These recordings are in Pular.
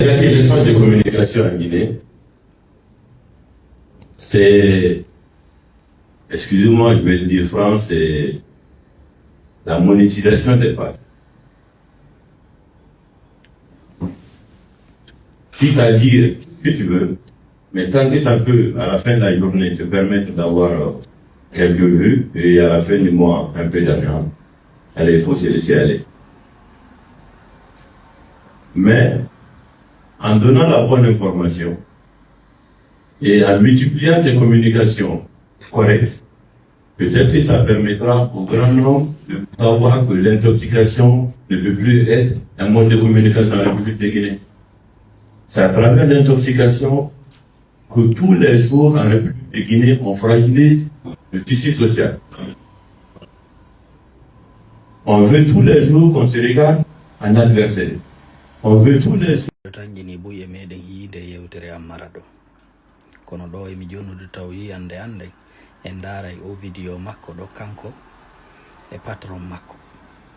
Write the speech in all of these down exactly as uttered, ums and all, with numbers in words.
Il y a des leçons de communication en Guinée. C'est, excusez-moi, je vais le dire franc, c'est la monétisation des pages. Quitte à dire ce que tu veux, mais tant que ça peut, à la fin de la journée, te permettre d'avoir euh, quelques vues et à la fin du mois, un peu d'argent, allez, il faut se laisser aller. Mais en donnant la bonne information et en multipliant ces communications correctes, peut-être que ça permettra au grand nombre de savoir que l'intoxication ne peut plus être un mode de communication dans la République de Guinée. C'est à travers l'intoxication que tous les jours en République de Guinée on fragilise le tissu social. On veut tous les jours qu'on se regarde en adversaire. On veut tous les jours. Ɗo tan ƴini buy e meɗen yiide yewtere Ammara ɗo. Kono ɗo emi jonnude taw yiyande an nden, en ndaaray o video makko ɗo kanko e patron makko.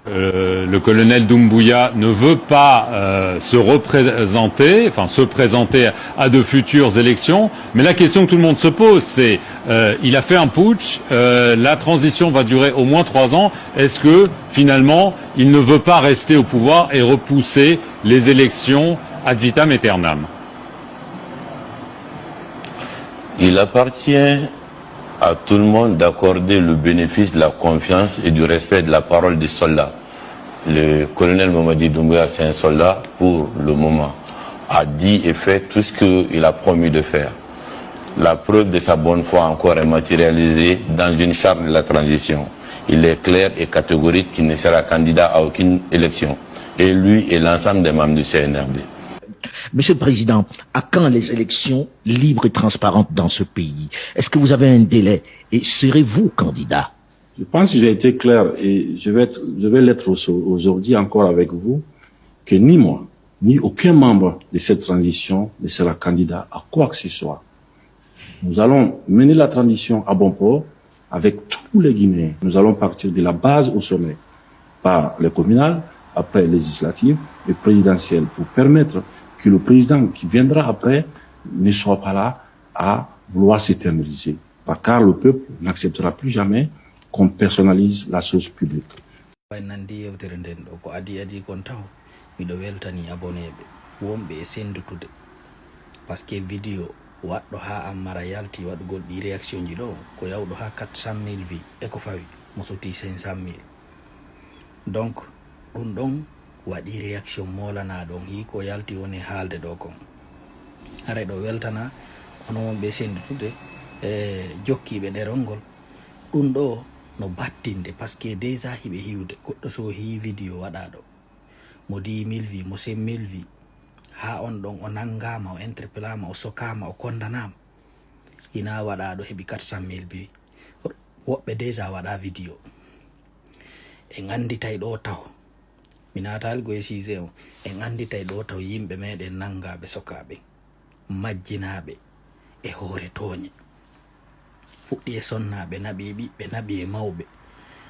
Euh, le colonel Doumbouya ne veut pas euh, se représenter, enfin se présenter à de futures élections. Mais la question que tout le monde se pose, c'est euh, il a fait un putsch, euh, la transition va durer au moins trois ans. Est-ce que finalement il ne veut pas rester au pouvoir et repousser les élections ad vitam aeternam? Il appartient à tout le monde d'accorder le bénéfice de la confiance et du respect de la parole des soldats. Le colonel Mamadi Doumbouya, c'est un soldat pour le moment, a dit et fait tout ce qu'il a promis de faire. La preuve de sa bonne foi encore est matérialisée dans une charte de la transition. Il est clair et catégorique qu'il ne sera candidat à aucune élection, et lui et l'ensemble des membres du C N R D. Monsieur le Président, à quand les élections libres et transparentes dans ce pays ? Est-ce que vous avez un délai et serez-vous candidat ? Je pense que j'ai été clair et je vais, être- je vais l'être au- aujourd'hui encore avec vous, que ni moi, ni aucun membre de cette transition ne sera candidat à quoi que ce soit. Nous allons mener la transition à bon port avec tous les Guinéens. Nous allons partir de la base au sommet, par les communales, après législatives et présidentielles, pour permettre que le président qui viendra après ne soit pas là à vouloir s'éterniser. Car le peuple n'acceptera plus jamais qu'on personnalise la chose publique. Ko en nanndi yewtere nden ɗoo, ko adii adii kon taho, miɗo weltanii aboneeɓe wonɓe e senndutude, parce que video waɗɗo haa Ammara yalti waɗugol ɗii réaction ji ɗoo, ko yawɗo haa quatre cent mille vues e ko fawi, mo sotii cinq cent mille. Donc ɗum ɗon waɗii réaction moolanaaɗo on, hii ko yalti woni e haalde ɗoo kon. Haray ɗoo weltanaa onon wonɓe e senndutude e jokkiiɓe ɗerol ngol. Ɗum ɗoo no battinde, parce que déjà hiɓe hiwde. Goɗɗo so o hiwii video waɗaaɗo mo dix mille vues, mo cinq mille vues, haa on ɗon o nanngaama, o interpellaama, o sokaama, o kondanaama, hinaa waɗaaɗo heɓi quatre cent mille vues. Woɓɓe déjà waɗaa video. En annditay ɗoo taho, mi naataali ko e sujet on, en annditay ɗoo taho yimɓe meɗen nanngaaɓe sokaaɓe, majjinaaɓe e hoore tooñe. Fuɗɗi e sonnaaɓe, naɓi e ɓiɓɓe, naɓi e mawɓe,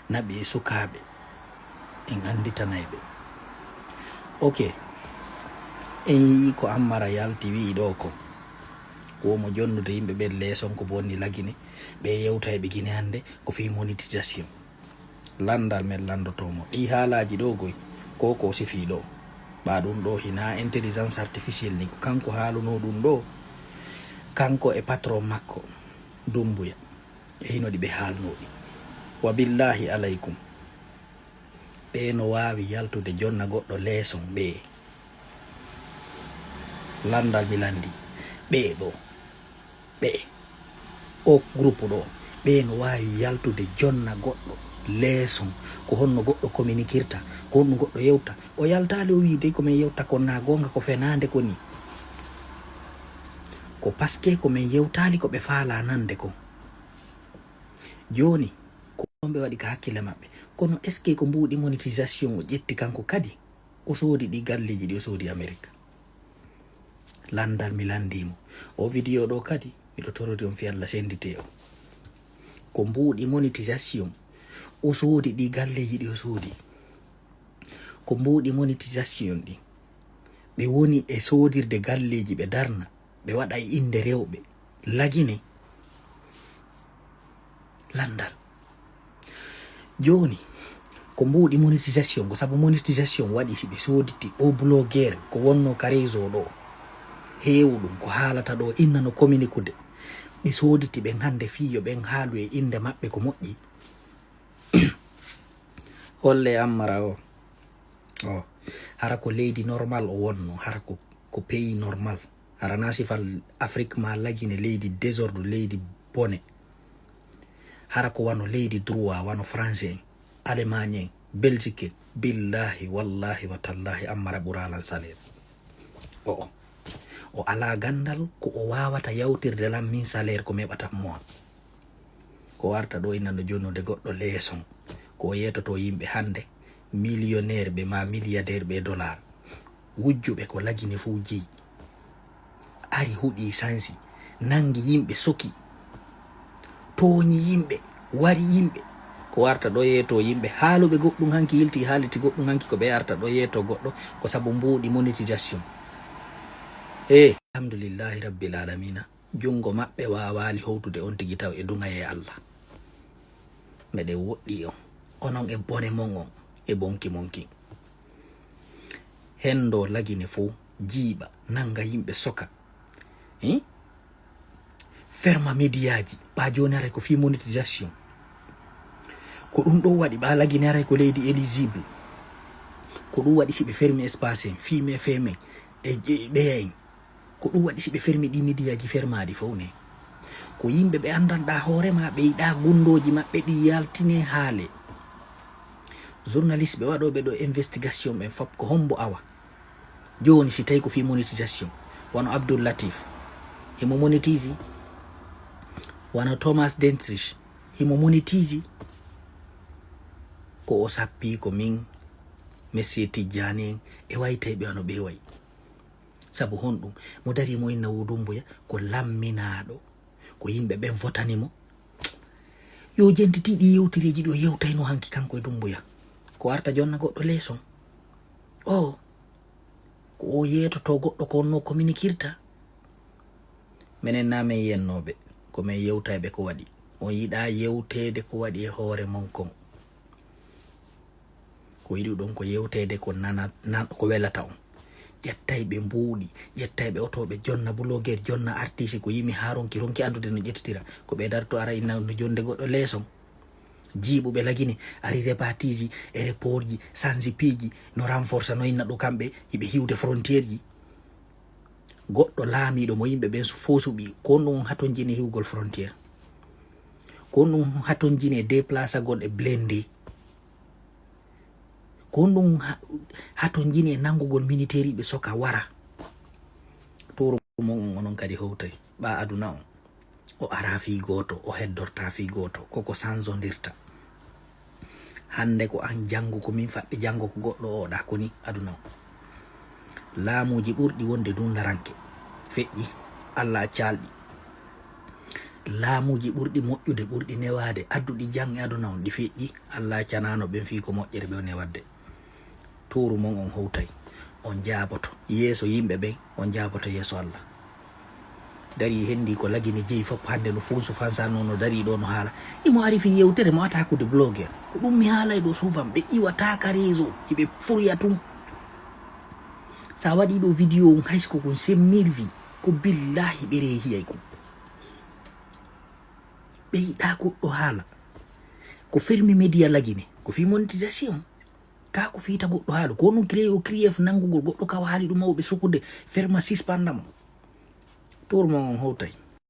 naɓi e sukaaɓe. En annditanay ɓe. Ok. En yi'ii ko Ammara yalti wi'i ɗoo kon. Ko mo jonnude yimɓe ɓen leeson ko bonni lagine, ɓe yewta e ɓe gine hannde, ko fii monétisation. Lanndal men lanndotoo mo. Ɗii haalaaji ɗoo goy, ko ko o sifii ɗoo. Ɓaa ɗum ɗoo hinaa intelligence artificielle ni, ko kanko haalunoo ɗum ɗoo. Kanko e patron makko, Dumbuya. E hino ɗi ɓe haalnoo ɗi. Wa billaahi alaykum. Ɓee no waawi yaltude jonna goɗɗo leeson ɓee. Lanndal mi lanndii. Ɓee ɗoo. Ɓee. O groupe ɗoo. Ɓee no waawi yaltude jonna goɗɗo leeson. Ko honno goɗɗo communiquirta, ko honno goɗɗo yewta. O yaltaali o wi'i dey ko men yewta kon naa goonga ko fenaande ko nii. Ko parce que ko men yewtaali ko ɓe faalaa nande kon. Jooni, ko ɗon ɓe waɗi ka hakkille maɓɓe. Kono est-ce que ko mbuuɗi monétisation o ƴetti kanko kadi? O soodi ɗi galleeji ɗi o soodi Amerik. Lanndal mi lanndii mo. O video ɗoo kadi, miɗo torori on fii Alla sennditee o. Ko mbuuɗi monétisation o soodi ɗi galleeji ɗi o soodi. Ko mbuuɗi monétisation ɗin. Ɓe woni e soodirde galleeji, ɓe darna, ɓe waɗa e innde rewɓe. Lagine. Lanndal. Jooni, ko mbuuɗi monétisation, ko sabu monétisation waɗi si ɓe sooditi o blogueur ko wonnoo ka réseau ɗoo. Heewu ɗum, ko haalata ɗoo, inna no communiquude. Ɓe sooditi ɓen hannde fii yo ɓen haalu e innde maɓɓe ko moƴƴi. Holle Ammara o. O. Hara ko leydi normal o wonnoo, hara ko, ko pays normal. Hara na sifal Afrik maa Lagine leydi désordre, leydi bone. Hara ko wano leydi droit, wano français en, Allemagne en, Belgique en. Billahi, wallahi, wa tallahi, Ammara ɓuraa lan salaire. O, o. O alaa ganndal ko o waawata yawtirde lan min salaire ko mi heɓata mois. Ko warta ɗoo inna no jonnude goɗɗo leeson. Ko o yeetotoo yimɓe hannde, millionnaire ɓe maa milliardaire ɓe dollar. Wujjuɓe ko Lagine fow jeyi. Ari huɗi sansi, nangi yimɓe soki. Tooñi yimɓe, wari yimɓe. Ko warta ɗoo yeetoo yimɓe, haaluɓe goɗɗum hanki yilti, haaliti goɗɗum hanki ko ɓe arta ɗoo yeetoo goɗɗo, ko sabu mbuuɗi monétisation. Eh, alhamdulillahi rabbil alamina. Junngo maɓɓe waawaali howtude on tigi taw e duŋayee Alla. Meɗen woɗɗii on, onon e bone mon on, e bonki mon kin. Henndoo Lagine fow, jiiɓa, nannga yimɓe soka. Hin? Ferma mediyaaji, ɓaa jooni haray ko fii monétisation. Ko ɗum ɗoo waɗi ɓaa Lagine haray ko leydi éligible. Ko ɗum waɗi si ɓe fermi espace en, fii me femen, e, e ɓeya en. Ko ɗum waɗi si ɓe fermi ɗi midiyaaji fermaaɗi fow ne. Ko yimɓe ɓe anndanɗaa hoore maa, ɓe yiɗaa gunndooji maɓɓe ɗi yaltinee haalee. Journaliste ɓe waɗooɓe ɗoo investigation ɓen fop ko hombo awa? Jooni si tawi ko fii monétisation, wano Abdul Latif, himo monétise, wano Thomas Dentrich, himo monétise, ko o sappi ko min, Monsieur Tijjani en, e waytayɓe wano ɓe wayi. Sabu honɗum? Mo darii mo inna woo Dumbuya ko lamminaaɗo, ko yimɓe ɓen votani mo. Yo jentiti ɗi yewtereeji ɗi o yewtayno hanki kanko e Dumbuya. Ko arta jonna goɗɗo leeson. O, ko o yeetotoo goɗɗo ko honno communiquirta. Menen naa men yennooɓe, ko men yewtayɓe ko waɗi. On yiɗaa yewteede ko waɗi e hoore mon kon. Ko yiɗuɗon ko yewteede ko nana-, nan-, ko welata on. Ƴettay ɓe mbuuɗi, ƴettay ɓe oto ɓe jonna blogueur, jonna artiste ko yimi haa ronki, ronki anndude no ƴettitira. Ko ɓe darto ara inna no jonde goɗɗo leeson. Jiiɓuɓe Lagine, ari rebatiji, aéroportji, sanzi piiji, no renforcer no inna ɗo kamɓe, hiɓe hiwde frontierji. Goɗɗo laamiiɗo mo yimɓe ɓen su-, fow suɓi, ko on ɗum hatonjini hiwgol frontière. Ko on ɗum hatonjini déplacagol e blindé. Ko honɗum ha-, hatonjini e nanngugol miniteeriiɓe soka wara? Tuuru mon on, onon kadi howtay. Ɓaa aduna on, o araa fii gooto, o heddortaa fii gooto. Ko ko sanzondirta. Hannde ko an janngo, ko min faɗɗi janngo, ko goɗɗo o ɗaa ko ni aduna on. Laamuuji ɓurɗi wonde dunndaranke feƴƴi, Alla accaa ɗi. Laamuuji ɓurɗi moƴƴude, ɓurɗi newaade, adduɗi jam e aduna on, ɗi feƴƴi, Alla accanaano ɓen fii ko moƴƴere ɓe woni e waɗde. Tuuru mon on howtay, on jaaboto yeeso yimɓe ɓen, on jaaboto yeeso Alla. Darii henndii ko Lagine jeyi fof hannde no Funsu Fansa noon no darii ɗoo no haala. Imo ari fii yewtere mo ataakude blogueur. Ko ɗum mi haalay ɗoo souvent, ɓe iwataa ka réseau, hiɓe furya tun. Sa waɗii ɗoo vidéo on, hay si ko kon cinq mille vues, ko billaahi ɓe reehiyay kon. Ɓe yiɗaa goɗɗo haala. Ko fermi média Lagine, ko fii monétisation. Kaa ko fii ta goɗɗo haalu. Ko ɗum créé o créé fu nanngugol goɗɗo ka o haali ɗum mawɓe sukude, ferma sispanda mo. Tuuru mon on howtay.